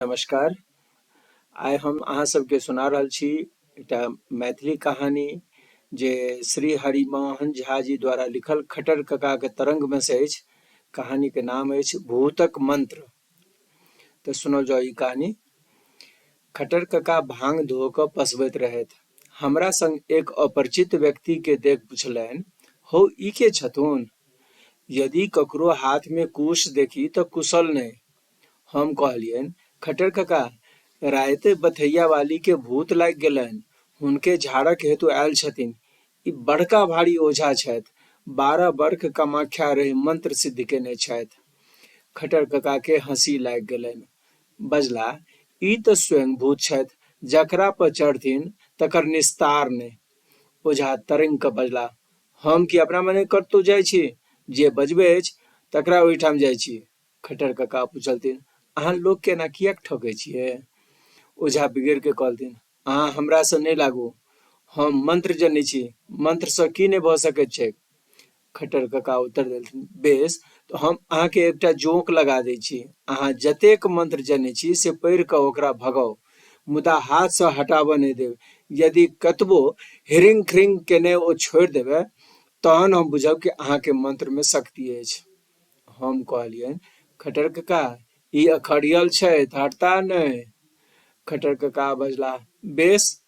नमस्कार। आइ हम अहाँ सबके सुना रहल छी एकटा मैथिली कहानी जे श्री हरिमोहन झा जी द्वारा लिखल खटर कका के तरंग में से अछि। कहानी के नाम अछि भूतक मंत्र। तऽ सुनल जाउ ई कहानी। खटर कका भांग धो कऽ पसबैत रहथि। हमरा संग एक अपरिचित व्यक्ति के देख पुछलनि, हौ ई के छथुन? यदि ककरो हाथ में कुश देखी तऽ कुशल नहि। हम कहलियनि, खट्टर कका, राति बथैयावाली के भूत लागि गेलनि। हुनके झाड़क हेतु आयल छथिन। ई बड़का भारी ओझा छथि। 12 बर्ख कामाख्या रहि मंत्र सिद्ध केने छथि। खट्टर कका के हँसी लागि गेलनि। बजलाह, ई तऽ स्वयं भूत छथि। जकरा पर चढ़थिन तकर निस्तार नहि। ओझा तरंगि कऽ बजलाह, हम की अपना मने कतहु जाइ छी? जे बजबै अछि तकरा ओहिठाम जाइ छी। खट्टर कका पुछलथिन, अहाँ लोक के एना किएक ठकै छियै? ओझा बिगड़ि के कहलथिन, अहाँ हमरा से नहि लागू। हम मंत्र जनै छी। मंत्र सँ की नहि भऽ सकैत छैक? खट्टर कका उत्तर देलथिन, बेस, तऽ हम अहाँके एकटा जोंक लगा दै छी। अहाँ जतेक मंत्र जनै छी से पढ़ि कऽ ओकरा भगाउ, मुदा हाथ सँ हटाबऽ नहि देब। यदि कतबो हिरिंग खिरिंग केने ओ छोड़ि देबै, तहन हम बुझब कि अहाँके मंत्र मे शक्ति अछि। हम कहलियनि, खट्टर कका, ई अखड़ियल छथि, हटता नहि। खट्टर कका बजलाह, बेस,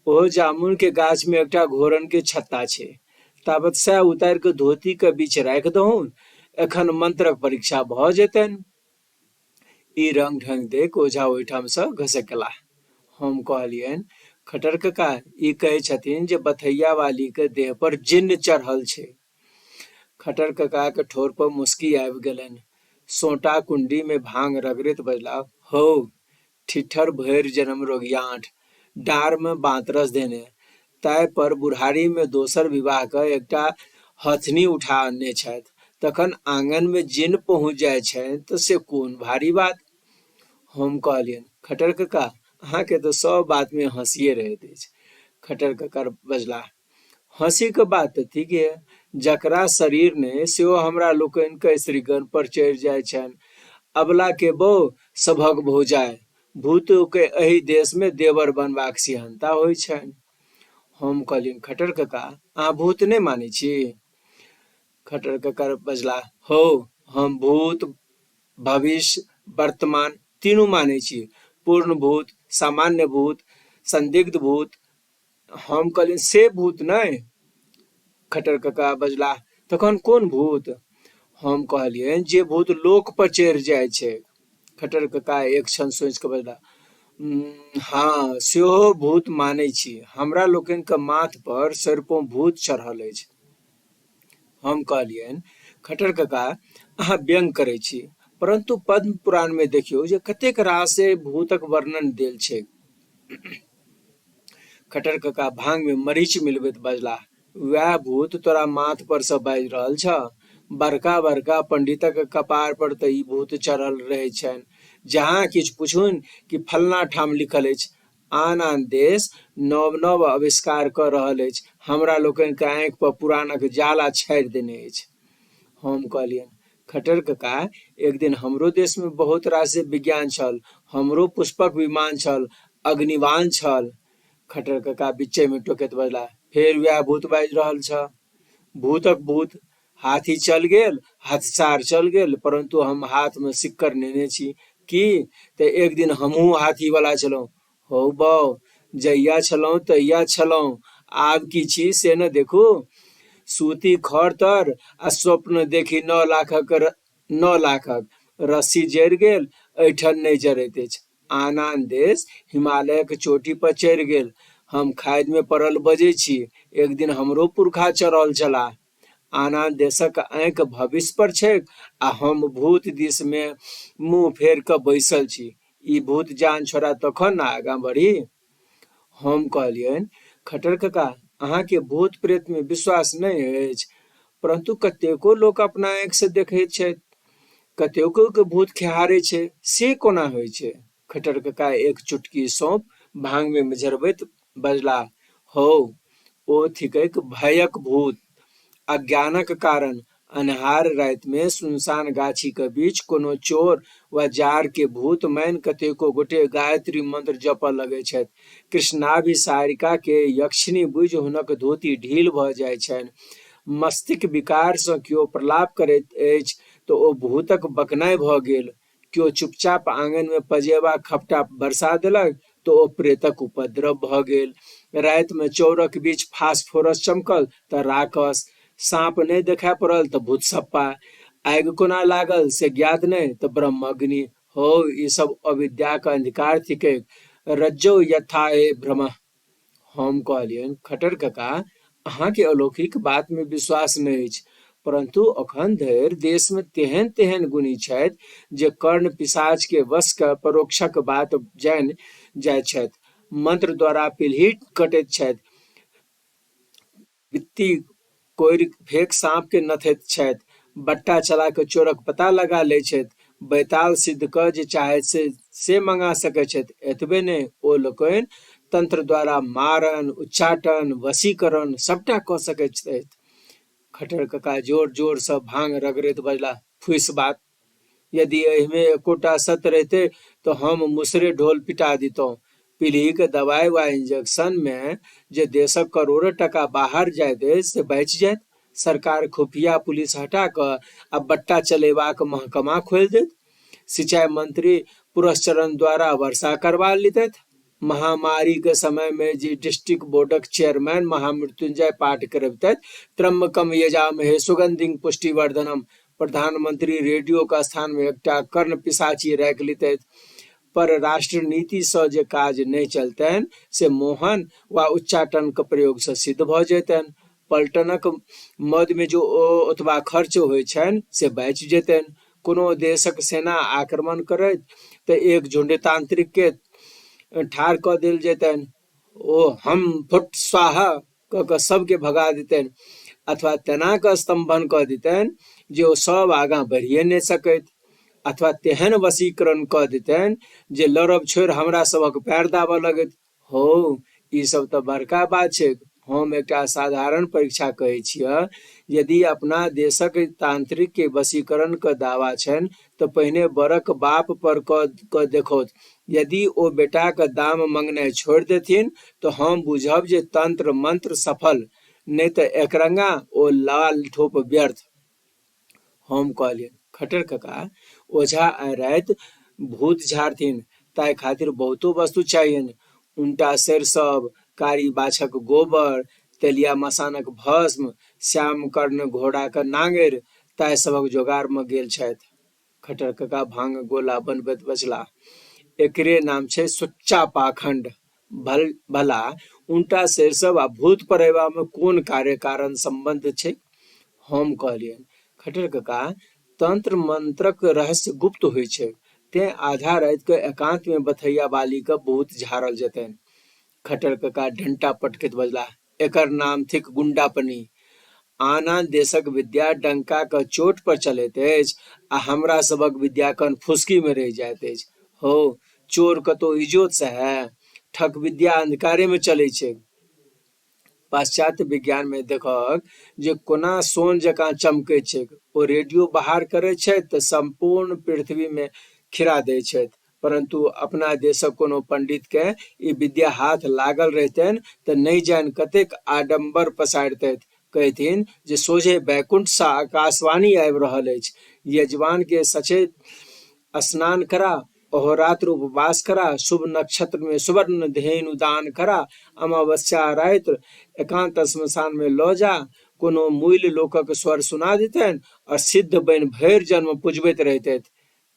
ओहो जामुन के गाछ मे एकटा घोरन के छत्ता छै। ताबत सएह उतारि कऽ धोती के बीच राखि दहुन, एखन मंत्रक परीक्षा भऽ जेतनि। ई रंग ढंग देख ओझा ओहिठाम सँ घसकि गेलाह। हम कहलियनि, खट्टर कका, ई कहै छथिन जे बथैया वाली के देह पर जिन्न चढ़ल छै। खट्टर ककाक ठोर पर मुस्की आबि गेलनि। सोंटा कुंडी मे भांग रगड़ैत बजलाह, हौ, ठिठ्ठर भरि जनम रोगियांठ, डाँड़ मे बातरस धेने, ताहि पर बुढ़ारी मे दोसर विवाह कऽ एकटा हथनी उठा अनने छथि, तखन आङन मे जिन्न पहुँचि जाइ छनि तऽ से कोन भारी बात? हम कहलियनि, खट्टर कका, अहाँके तऽ सभ बात मे हँसिये रहैत अछि। खट्टर कका बजलाह, हँसीक बात तऽ ठीके, जकरा शरीर नहि सेहो हमरा लोकनिके स्त्रीगण पर चढ़ि जाइ छनि। अबला के बौ सभक भौजाइ, भूतोके एहि देशमे देवर बनबाक सिहन्ता होइ छनि। हम कहलियनि, खट्टर कका, अहाँ भूत नहि मानै छी? खट्टर कका बजलाह, हौ, हम भूत, भविष्य, वर्तमान तीनू मानै छी। पूर्ण भूत, सामान्य भूत, संदिग्ध भूत। हम कहलियनि, से भूत नहि। खट्टर कका बजलाह, तखन कोन भूत? हम कहलियनि, जे भूत लोक पर चढ़ि जाइ छै। खट्टर कका एक क्षण सोचि कऽ बजलाह, हँ, सेहो भूत मानै छी। हमरा लोकनिक माथ पर सरिपों भूत चढ़ल अछि। हम कहलियनि, खट्टर कका, अहाँ व्यंग करै छी, परन्तु पद्म पुराण मे देखियौ जे कतेक रास भूतक वर्णन देल छैक। खट्टर कका भांग मे मरीच मिलबैत बजलाह, वैह भूत तोरा माथ पर सँ बाजि रहल छह। बड़का बड़का पंडितक कपार पर तऽ ई भूत चढ़ल रहैत छनि। जहाँ किछु पुछुन कि फल्लाँ ठाम लिखल अछि। आन आन देश नव नव आविष्कार कऽ रहल अछि, हमरा लोकनि के आँखि पर पुराणक जाला छाड़ि देने अछि। हम कहलियनि, खट्टर कका, एक दिन हमरो देश मे बहुत रास विज्ञान छल, हमरो पुष्पक विमान छल, अग्निवान छल। खट्टर कका बिच्चे मे टोकैत बजलाह, फेर वैह भूत बाजि रहल छह। भूतक भूत, हाथी चल गेल, हथसार चल गेल, परन्तु हम हाथ मे सिक्कर नेने छी। की? तऽ एक दिन हमहूँ हाथी वाला छलहुँ। हौ बौ, जहिया छलहुँ तहिया छलहुँ, आब की छी से ने देखू। सूती खर तर आ स्वप्न देखी 9 लाखक रस्सी जरि गेल, एहिठाम नहि जरैत अछि। आन आन देश हिमालयक चोटी पर चढ़ि गेल, हम खादि मे पड़ल बजै छी। एक दिन हमरो पुरखा चढ़ल छलाह। आन आन देशक आँखि भविष्य पर छैक आ हम भूत दिस मे मुँह फेर कऽ बैसल छी। ई भूत जान छोड़ा तखन ने आगाँ बढ़ी। हम कहलियनि, खट्टर कका, अहाँके भूत प्रेत मे विश्वास नहि अछि, परन्तु कतेको लोक अपना आँखि सँ देखैत छथि, कतेको के भूत खेहारै छै, से कोना होइ छै? खट्टर कका एक चुटकी सौंफ भांग मे मिझरबैत बजलाह, हौ, ओ थिकैक भयक भूत, अज्ञानक कारण। अन्हार राति मे सुनसान गाछी के बीच कोनो चोर वा जार के भूत मानि कतेको गोटे गायत्री मंत्र जपऽ लगै छथि। कृष्णाभिसारिका के यक्षिणी बुझि हुनक धोती ढील भऽ जाइ छनि। मस्तिष्क विकार सँ केओ प्रलाप करैत अछि तऽ ओ भूतक बकनाइ भऽ गेल। केओ चुपचाप आंगन मे पजेबा खपटा बरसा देलक तऽ ओ प्रेतक उपद्रव भऽ गेल। राति मे चौरक बीच फास्फोरस चमकल तऽ राकस, साँप नहि देखाय पड़ल तऽ भूतसप्पा, आगि कोना लागल से ज्ञात नहि तऽ ब्रह्मग्नि। हौ, ई सब अविद्याक अंधकार थिकैक। रज्जौ यथा हे भ्रमः। हम कहलियनि, खट्टर कका, अहाँके अलौकिक बात मे विश्वास नहि अछि, परन्तु एखन धरि देश मे तेहन तेहन गुणी छथि जे कर्ण पिशाच के वश क परोक्षक बात जानि जाइत छथि, मंत्र द्वारा पिलही कटैत छथि, बित्ती कोरि फेक साँप के नथैत छथि, बट्टा चला कऽ चोरक पता लगा लै छथि, बैताल सिद्ध कऽ जे चाहैत से से मंगा सकैत छथि। एतबे नहि, ओ लोकनि तंत्र द्वारा मारन, उच्चाटन, वशीकरण सबटा कऽ सकैत छथि। खट्टर कका जोर जोर सँ भांग रगड़ैत बजलाह, फूसि बात! यदि एहिमे एकोटा सत्य रहितै तऽ हम मुसरे ढोल पिटा दितहुँ। पीढ़ीक दवाइ वा इंजेक्शनमे जे देशक करोड़ो टका बाहर जाइत अछि से बाँचि जायत। सरकार खुफिया पुलिस हटा कऽ आ बट्टा चलेबाक महकमा खोलि देत। सिंचाई मंत्री पुरस्चरण द्वारा वर्षा करबा लितथि। महामारीक समयमे जे डिस्ट्रिक्ट बोर्डक चेयरमैन महामृत्युंजय पाठ करबितथि, त्र्यंबकम यजामहे सुगंधिं पुष्टिवर्धनम, प्रधानमंत्री रेडियोक स्थानमे एकटा कर्ण पिशाची राखि लितथि। पर राष्ट्र नीतिसँ जे काज नहि चलतनि से मोहन वा उच्चाटनक प्रयोगसँ सिद्ध भऽ जयतनि। पलटनक मदमे जे ओतबा खर्च होइ छनि से बाँचि जेतनि। कोनो देशक सेना आक्रमण करैत तऽ एक झुंड तांत्रिक के ठाढ़ कऽ देल जेतनि। ओ हम फुट स्वाहा कऽ कऽ सबके भगा देतनि अथवा तेना कऽ स्तंभन कऽ देतनि जे ओ सब आगाँ बढ़िए नहि सकैत अथवा तेहन वशीकरण कऽ देतनि जे लड़ब छोड़ि हमरा सभक पैर दाबऽ लगैत। हौ, ई सब तऽ बड़का बात छैक। हम एकटा साधारण परीक्षा कहै छियह। यदि अपना देशक तांत्रिक के वशीकरण क दावा छनि तऽ पहिने बरक बाप पर कऽ कऽ देखौथ। यदि ओ बेटाक दाम मंगनाइ छोड़ि देथिन तऽ हम बुझब जे तंत्र मंत्र सफल, नहि तऽ एकरंगा ओ लाल ठोप व्यर्थ। हम कहलियनि, खट्टर कका, ओझा आइ राति भूत झाड़थिन, ताहि खातिर बहुतो वस्तु चाहियनि। उनटा सरिसब, कारी बाछक गोबर, तेलिया मसानक भस्म, श्यामकर्ण घोड़ाक नाङरि, ताहि सभक जोगारमे गेल छथि। खट्टर कका भांग गोला बनबैत बजलाह, एकरे नाम छै सुच्चा पाखंड। भल भला उनटा सरिसब आ भूत पड़ेबा मे कोन कार्य कारण संबंध छै? हम कहलियनि, खट्टर कका, तंत्र मंत्रक रहस्य गुप्त होइ छै, तें आधा राति के एकांत मे बथैया बाली के भूत झाड़ल जेतनि। खट्टर कका डंटा पटकैत बजलाह, एकर नाम थिक गुंडापनी। आन आन देशक विद्या डंका क चोट पर चलैत अछि आ हमरा सभक विद्या कनफुसकी मे रहि जाइत अछि। हौ, चोर कतौ इजोत सहे? ठक विद्या अंधकारे मे चलै छै। पाश्चात्य विज्ञान मे देखहक जे कोना सोन जकाँ चमकैत छैक। ओ रेडियो बहार करैत छथि तऽ सम्पूर्ण पृथ्वी मे खिरा दैत छथि। परन्तु अपना देशक कोनो पंडित कें ई विद्या हाथ लागल रहितनि तऽ नहि जानि कतेक आडम्बर पसारितथि। कहिथिन जे सोझे बैकुंठ सँ आकाशवाणी आबि रहल अछि। यजमान के सचेत स्नान करा, अहोरात्र उपवास करा, शुभ नक्षत्र में सुवर्ण धेनु दान करा, अमावस्या राति एकांत श्मशान में लऽ जा, कोनो मुइल लोकक स्वर सुना दितनि आ सिद्ध बनि भरि जन्म पुजबैत रहितथि।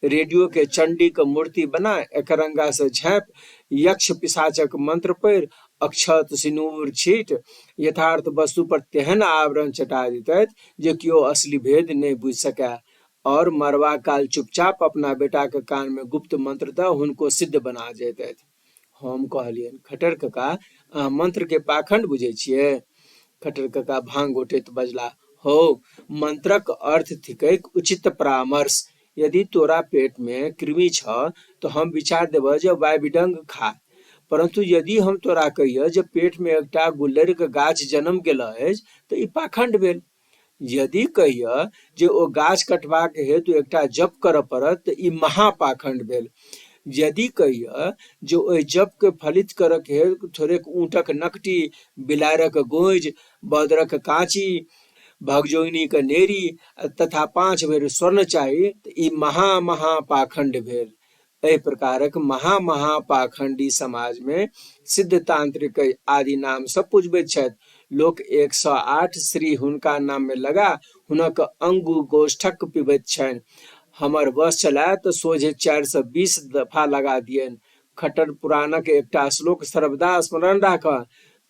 रेडियो के चंडी के मूर्ति बना एकरंगा से झाँपि यक्ष पिशाचक मंत्र पढ़ि अक्षत सिनूर छीट यथार्थ वस्तु पर तेहन आवरण चटा दितथि जे केओ असली भेद नहि बुझि सकए और मरबा काल चुपचाप अपना बेटा के कान में गुप्त मंत्र दऽ हुनको सिद्ध बना जैतथि। हम कहलियनि, खट्टर कका, अहाँ मंत्र के पाखंड बुझै छियै? खट्टर कका भांग घोटैत बजलाह, हौ, मंत्रक अर्थ थिकैक उचित परामर्श। यदि तोरा पेट मे कृमि छह तऽ हम विचार देबह जे वायविडंग खा। परन्तु यदि हम तोरा कहियह जे पेट मे एकटा गुल्लरिक गाछ जनमि गेलह अछि तऽ ई पाखंड भेल। यदि कहिअ जे ओ गाछ कटबाक हेतु एकटा जप करऽ पड़त तऽ ई महापाखंड भेल। यदि कहिअ जे ओहि जपके फलित करक हेतु थोड़ेक ऊँटक नकटी, बिलाड़िक गोंजि, बदरक काँची, भगजोगनीक नेरी तथा 5 भरि स्वर्ण चाही तऽ ई महा महापाखंड भेल। एहि प्रकारक महा महापाखंडी समाज मे सिद्ध तांत्रिक आदि नाम सँ पुजबैत छथि। लोक 108 श्री हुनका नाम मे लगा हुनक अंगु गोष्ठक पिबैत छनि। हमर वश चलाय तऽ सोझे 420 दफा लगा दियनि। खट्टर पुराणक एकटा श्लोक सर्वदा स्मरण राखह,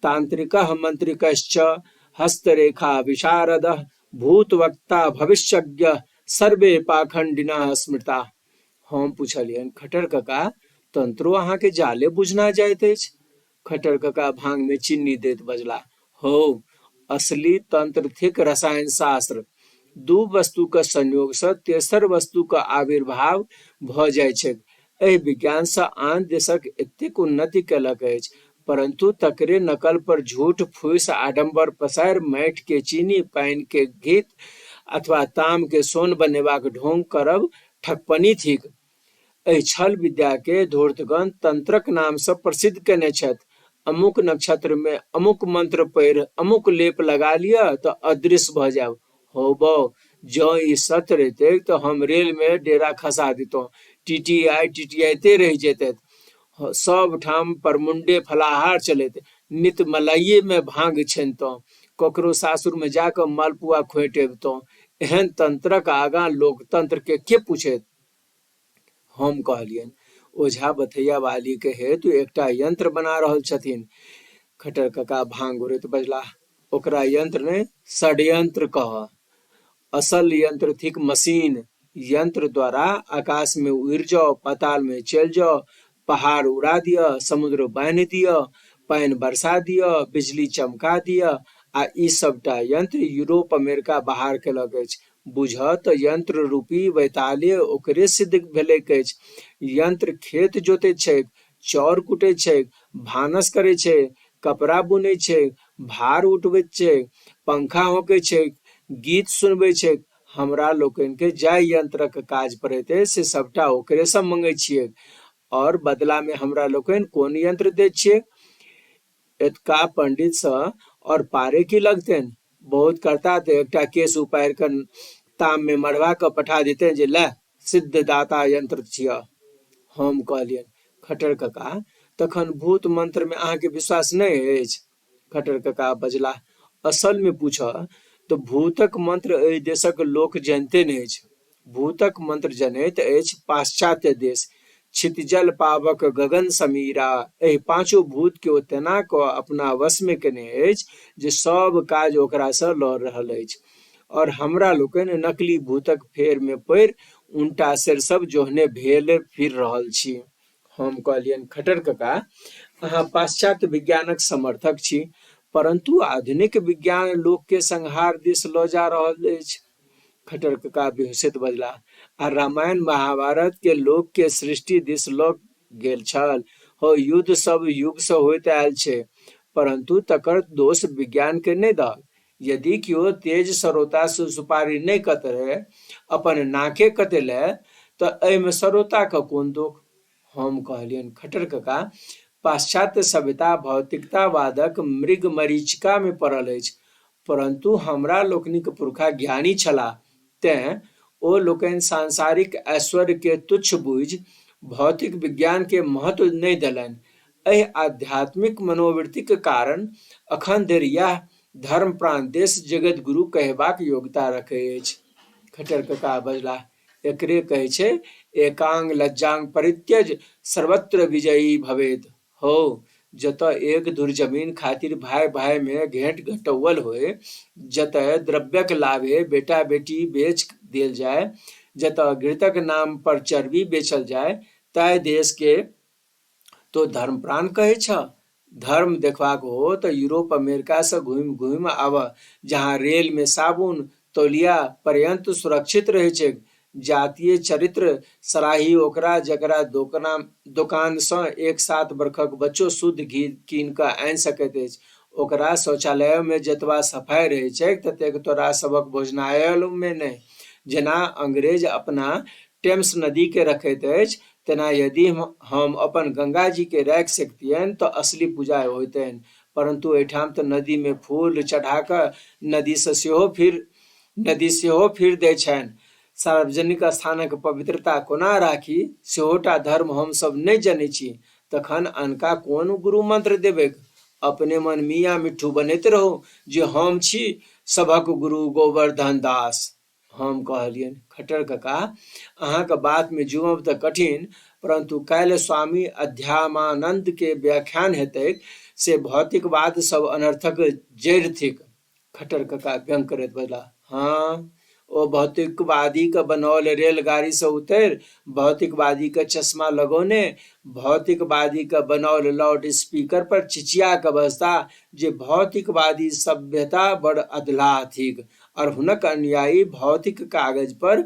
तांत्रिकः मंत्रिकश्च हस्तरेखा विशारदः भूतवक्ता भविष्यज्ञ सर्वे पाखंडिनः स्मृता। हम पुछलियनि, खट्टर कका, तंत्रो अहाँके जाले बुझना जाइत अछि? खट्टर कका भांग मे चिन्नी दैत बजलाह, हौ, असली तंत्र थिक रसायन शास्त्र। दू वस्तुक संयोग सँ तेसर वस्तुक आविर्भाव भऽ जाइत छैक। एहि विज्ञान सँ आन देशक एतेक उन्नति केलक अछि, परन्तु तकरे नकल पर झूठ फूसि आडम्बर पसारि माटि के चीनी, पानि के घृत अथवा ताम के सोन बनेबाक ढोंग करब ठकपनी थिक। एहि छल विद्या के धूर्तगण तंत्रक नाम सँ प्रसिद्ध केने छथि। अमुक नक्षत्र मे अमुक मंत्र पढ़ि अमुक लेप लगा लिअ तऽ अदृश्य भऽ जायब। हौ बौ, जँ ई सत्य रहितैक तऽ हम रेल मे डेरा खसा दितहुँ। टीटीआइ टीटीआइते रहि जैतथि। सब ठाम परमुंडे फलाहार चलैत। नित मलाइये मे भांग छनितहुँ। ककरो सासुर मे जा कऽ मालपुआ खोंटि अबितहुँ। एहन तंत्रक आगाँ लोकतंत्र के के पूछैत? हम कहलियनि, ओझा बथैया वाली के हेतु एकटा यंत्र बना रहल छथिन। खट्टर कका भांग घोरैत बजलाह, ओकरा यंत्र नहि, षड्यंत्र कहऽ। असल यंत्र थिक मशीन। यंत्र द्वारा आकाश मे उड़ि जाउ, पाताल मे चलि जाउ, पहाड़ उड़ा दिअ, समुद्र बान्हि दिअ, पानि बरसा दिअ, बिजली चमका दिअ आ ई सबटा यंत्र यूरोप अमेरिका बहार केलक अछि। बुझह तऽ यंत्र रूपी वैताल्य ओकरे सिद्ध भेलैक अछि। यंत्र खेत जोतैत छैक, चाउर कुटैत छैक, भानस करैत छैक, कपड़ा बुनैत छैक, भार उठबैत छैक, पंखा हौंकैत छैक, गीत सुनबैत छैक। हमरा लोकनि के जाहि यंत्रक काज पड़ैत अछि से सबटा ओकरे सँ मंगैत छियैक और बदला मे हमरा लोकनि कोन यंत्र दैत छियैक? एतका पंडित सँ और पारे की लगतनि? बहुत करता तऽ एकटा केस उपारि कऽ ताम मे मढ़वा कऽ पठा देतनि जे लए सिद्धदाता यंत्र छियह। हम कहलियनि, खट्टर कका, तखन भूत मंत्र मे अहाँके विश्वास नहि अछि? खट्टर कका बजलाह, असल मे पूछह तऽ भूतक मंत्र एहि देशक लोक जनिते नहि अछि। भूतक मंत्र जनैत अछि पाश्चात्य देश। क्षितिजल पावक गगन समीरा एहि पांचो भूत के ओ तेना कऽ अपना वश मे केने अछि जे सब काज ओकरा सँ लऽ रहल अछि। और हमरा लोकनि नकली भूतक फेर मे पड़ि उनटा सेरसब जोहने भेल फिर रहल छी। हम कहलियनि, खट्टर कका, अहाँ पाश्चात्य विज्ञानक समर्थक छी, परन्तु आधुनिक विज्ञान लोक के संहार दिस लऽ जा रहल अछि। खट्टर कका बिहुँसैत बजलाह, आ रामायण महाभारत के लोक के सृष्टि दिस लऽ गेल छल। हौ, युद्ध सब युग सँ होइत आयल छै, परन्तु तकर दोष विज्ञान के नहि दहक। यदि केओ तेज सरोता सँ सुपारी नहि कतरे, अपन नाके कतेले, तऽ एहिमे सरोताक कोन दोख? हम कहलियनि, खट्टर कका, पाश्चात्य सभ्यता भौतिकतावादक मृग मरीचिका मे पड़ल अछि, परन्तु हमरा लोकनिक पुरखा ज्ञानी छलाह, तेँ ओ लोकनि सांसारिक ऐश्वर्य केँ तुच्छ बूझि भौतिक विज्ञान केँ महत्व नहि देलनि। एहि आध्यात्मिक मनोवृत्तिक कारण एखन धरि यैह धर्मप्राण देश जगद्गुरु कहेबाक योग्यता रखै अछि। खट्टर कका बजलाह, एकरे कहै छै एकांग लज्जांग परित्यज सर्वत्र विजयी भवेत। हौ, जतय एक धुर जमीन खातिर भाय-भाय मे घेंट घटौअल होए, जतय द्रव्यक लाभे बेटा-बेटी बेच देल जाय, जतय घृतक नाम पर चर्बी बेचल जाय, ताहि देश के तो धर्मप्राण कहै छह? धर्म देखबाक हो तऽ यूरोप अमेरिका सँ घूमि-घूमि आबह, जहाँ रेल मे साबुन, तौलिया पर्यन्त सुरक्षित रहैत छैक। जातीय चरित्र सराही ओकरा जकरा दोकान सँ एक 7 बरखक बच्चो शुद्ध घी कीन कऽ आनि सकैत अछि, ओकरा शौचालयोमे जतबा सफाइ रहै छैक ततेक तोरा सभक भोजनालयोमे नहि। जेना अंग्रेज अपना टेम्स नदीके रखैत अछि तेना यदि हम अपन गंगाजीके राखि सकितियनि तऽ असली पूजा होइतनि। परन्तु एहिठाम तऽ नदीमे फूल चढ़ा कऽ नदीसँ सेहो फिर नदी सेहो फिर दै छनि। सार्वजनिक स्थानक पवित्रता कोना राखी सेहोटा धर्म हम सब नहि जनै छी। तखन अनका कोन गुरु मंत्र देबैक? अपने मन मियाँ मिट्ठू बनैत रहू जे हम छी सभक गुरु गोवर्धन दास। हम कहलियनि, खट्टर कका, अहाँक बातमे जुमब तऽ कठिन, परन्तु काल्हि स्वामी अध्यात्मानन्द के व्याख्यान हेतैक से भौतिकवाद सब अनर्थक जड़ि थिक। खट्टर कका व्यंग करैत बजलाह, हँ, ओ भौतिकवादीक बनौल रेलगाड़ीसँ उतरि भौतिकवादीक चश्मा लगौने भौतिकवादीक बनौल लाउडस्पीकर पर चिचिया कऽ बजताह जे भौतिकवादी सभ्यता बड़ अधलाह थिक और हुनक अनुयायी भौतिक कागज पर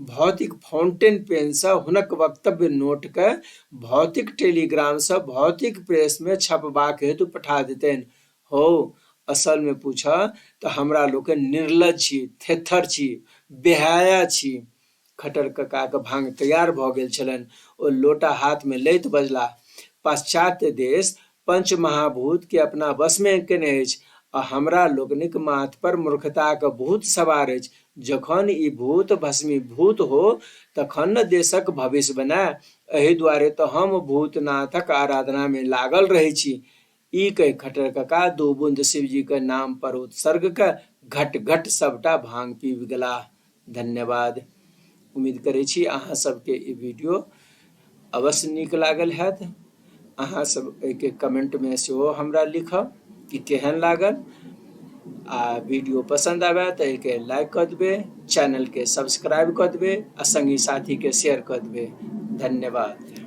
भौतिक फाउंटेन पेनसँ हुनक वक्तव्य नोट कऽ भौतिक टेलीग्रामसँ भौतिक प्रेसमे छपबाक हेतु पठा देतनि। हौ, असलमे पूछह तऽ हमरा लोकनि निर्लज्ज छी, थेथर छी, बेहाया छी। खट्टर ककाक भाङ तैयार भऽ गेल छलनि। ओ लोटा हाथमे लैत बजलाह, पाश्चात्य देश पंचमहाभूतकेँ अपना वशमे केने अछि आ हमरा लोकनिक माथ पर मूर्खताक भूत सवार अछि। जखन ई भूत भस्मीभूत हो तखन ने देशक भविष्य बनय। एहि दुआरे तऽ हम भूतनाथक आराधनामे लागल रहै छी। ई कहि खट्टर कका दू बूंद शिवजी के नाम पर उत्सर्ग कऽ घट घट सबटा भांग पीबि गेलाह। धन्यवाद। उम्मीद करै छी अहाँ सबके ई वीडियो अवश्य नीक लागल हैत। अहाँ सब एहिके कमेंटमे सेहो हमरा लिखब कि केहन लागल आ वीडियो पसन्द आबय तऽ एहिके लाइक कऽ देबै, चैनलके सब्सक्राइब कऽ देबै आ संगी साथीके शेयर कऽ देबै। धन्यवाद।